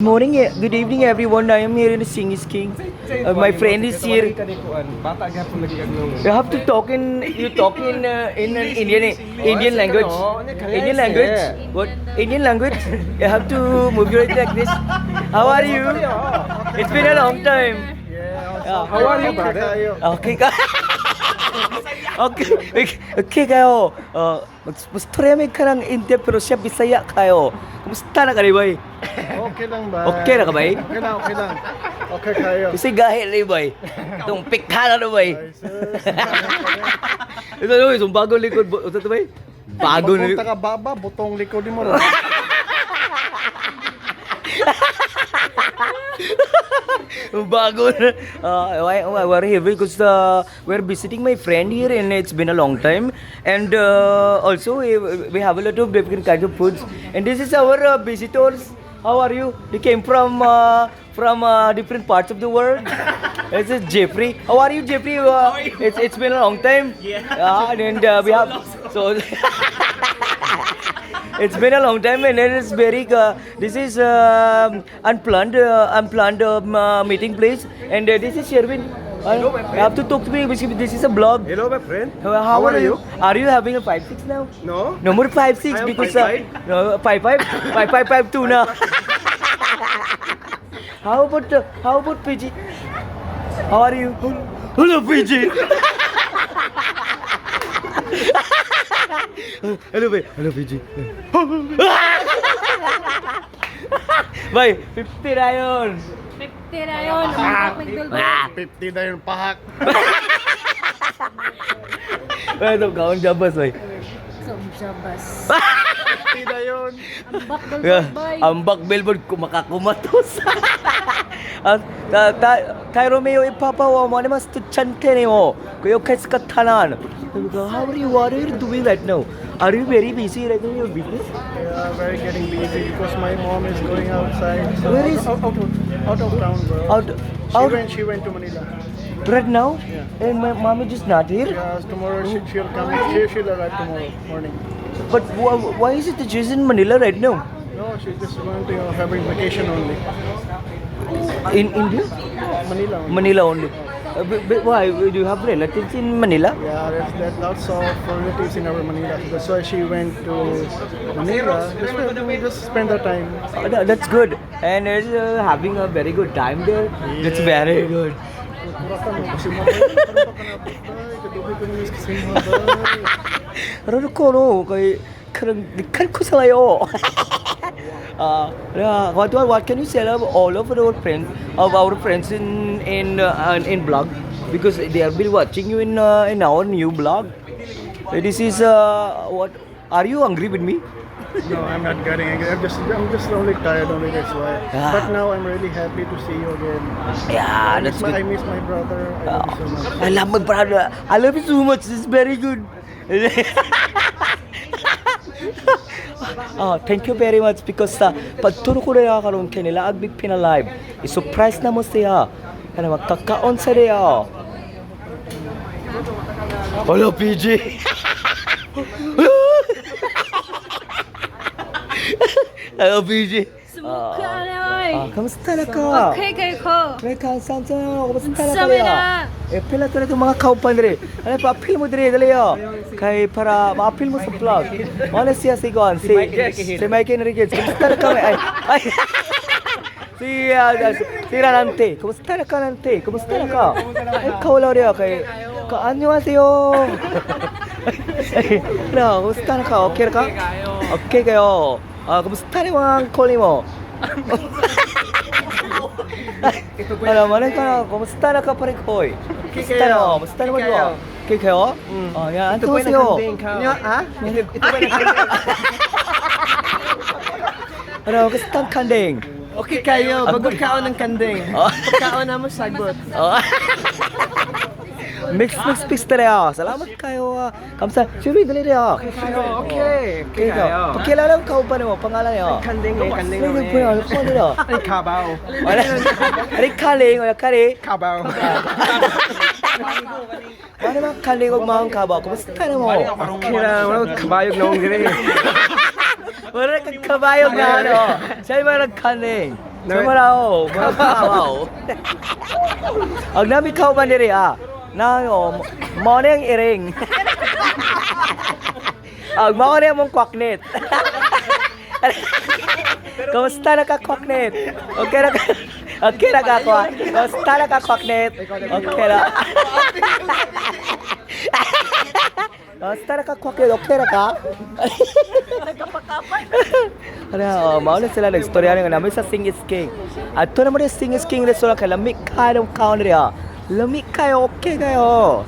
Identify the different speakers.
Speaker 1: Good evening everyone. I am here in Singis King. My friend is here. You have to talk in in an Indian language. Indian language. What? Indian language. You have to move your head like this. How are you? It's been a long time.
Speaker 2: How are you, brother?
Speaker 1: Okay. Okay kayo. Mastorya ka ng India pero siya Bisaya kayo. Kumusta na kayo, boy?
Speaker 2: Okay lang ba?
Speaker 1: Okay na ka, boy?
Speaker 2: Okay lang. Okay kayo.
Speaker 1: Kasi gahit na, boy. Itong pikha na, boy. Ito na, boy. Itong bagong likod. Ito, boy. Bago na
Speaker 2: likod. Punta ka baba, butong likod mo.
Speaker 1: Bago na. We're here because we're visiting my friend here and it's been a long time. And also we have a lot of different kinds of foods. And this is our visitors. How are you? They came from different parts of the world. This is Jeffrey. How are you, Jeffrey? It's been a long time. Yeah. And we have so. It's been a long time and it is very. This is unplanned meeting place and this is Sherwin.
Speaker 2: Hello, my
Speaker 1: You
Speaker 2: friend.
Speaker 1: have to talk to me because this is a blog.
Speaker 2: Hello, my friend.
Speaker 1: How are you? Are you having a 5-6 now?
Speaker 2: No.
Speaker 1: No more 5-6
Speaker 2: I am
Speaker 1: because
Speaker 2: 5'5".
Speaker 1: no 5-5, 5-5-5-2 na. How about PG? How are you? Hello PG. Hello PG. Bye, 50 na yun.
Speaker 3: 50 na yun. Ang McDonald's.
Speaker 2: 50 na yung pahak.
Speaker 1: Ito, kaon jabas, bay.
Speaker 3: Jabas.
Speaker 2: 50 na yun.
Speaker 3: Ambak dalbag bay.
Speaker 1: Ambak billboard kumakakumatos. Kay Romeo ipapawa mo naman sa chante mo. Kuya kay skatanan. How are you doing right now? Are you very busy right now in your business?
Speaker 2: Yeah, very getting busy because my mom is going outside. So
Speaker 1: Where is-
Speaker 2: out of town, bro.
Speaker 1: Out
Speaker 2: She went to Manila.
Speaker 1: right now?
Speaker 2: Yeah.
Speaker 1: And my mom is just not here?
Speaker 2: Yeah, tomorrow she'll come. She'll arrive tomorrow morning.
Speaker 1: But why is it that she's in Manila right now?
Speaker 2: No, she's just going to having vacation only.
Speaker 1: In India?
Speaker 2: Manila only.
Speaker 1: Manila only. But why? Do you have relatives in Manila?
Speaker 2: Yeah, there's lots of relatives in our Manila. That's why she went to Manila. Just spend the time.
Speaker 1: That's good. And having a very good time there. That's very good. Ano ko no kay karang dikkat ko sa layo. What can you say of all of our friends in blog because they have been watching you in our new blog. This is what are you angry with me?
Speaker 2: No, I'm not getting angry. I'm just only tired only, that's why.
Speaker 1: Ah.
Speaker 2: But now I'm really happy to see you again.
Speaker 1: Yeah, that's
Speaker 2: I
Speaker 1: good.
Speaker 2: miss my brother. I love you so much.
Speaker 1: I love my brother. I love you so much. It's very good. Thank you very much because pagturo ko na karon kanila agbig pinalive. I-surprise na mo siya. Kana magkakaon sa diya. Hello PG. Hello PG.
Speaker 3: Sumuka na oy.
Speaker 1: Kamusta na ka?
Speaker 3: Okay kayo ko.
Speaker 1: May kansan sa kamusta na
Speaker 3: Sabi
Speaker 1: kaya?
Speaker 3: na.
Speaker 1: Pila to na itong mga kaupan diri. Ano pa-appeal mo diri dali yo. Kay para ma-appeal mo sa vlog. Ano siya si Gon? Si Mike Enriquez. Kamusta na ka? Ay. Si Ranante. Kamusta na ka Nante? Kamusta na ka? Ay kaulaw riya kay 안녕하세요. Ano, kamusta na ka? Okay ka? Okay kayo. Kamusta na mga koli mo? Ano, manay ka, kumusta na ka pare Koy? Kumusta na? Kumusta na mo? Okay kayo? Yan, 안녕하세요.
Speaker 2: Ito ba na
Speaker 1: Ano, kumusta ang Kandeng?
Speaker 4: Okay kayo, bago kaon ng kandeng. Pagkaon na mo sagot.
Speaker 1: Mix pista rin. Salamat kayo. Kamsa, sure dali rin.
Speaker 4: Okay kayo.
Speaker 1: Pakilala ang kaupan mo, pangalan niyo.
Speaker 4: Kandeng kandeng
Speaker 1: Ay, nagpuyo, ano po nila?
Speaker 4: Ay, kabaw.
Speaker 1: Ari kaling, wala kari.
Speaker 4: Kabaw.
Speaker 1: Ano mga kaling o mga kabaw? Kumusta na mo?
Speaker 4: Okay na, wala kabayog na ongre.
Speaker 1: Wala kang kabayog na ano. Siya yung mga nagkaling. Sama raw. Wow. Ang nami kau man diri Na mo na yung iring. Ang mo na mong kwaknet. Kamusta na ka kwaknet? Okay na ka. Okay na ka kwa. Kamusta na ka kwaknet? Okay na. Kamusta na ka kwaknet? Okay na ka? Mau na sila nag-storya nga namin sa Sing is King. At ito naman yung Sing is King restaurant kay lamig ka ng kaon rin Lamig kayo, okay kayo.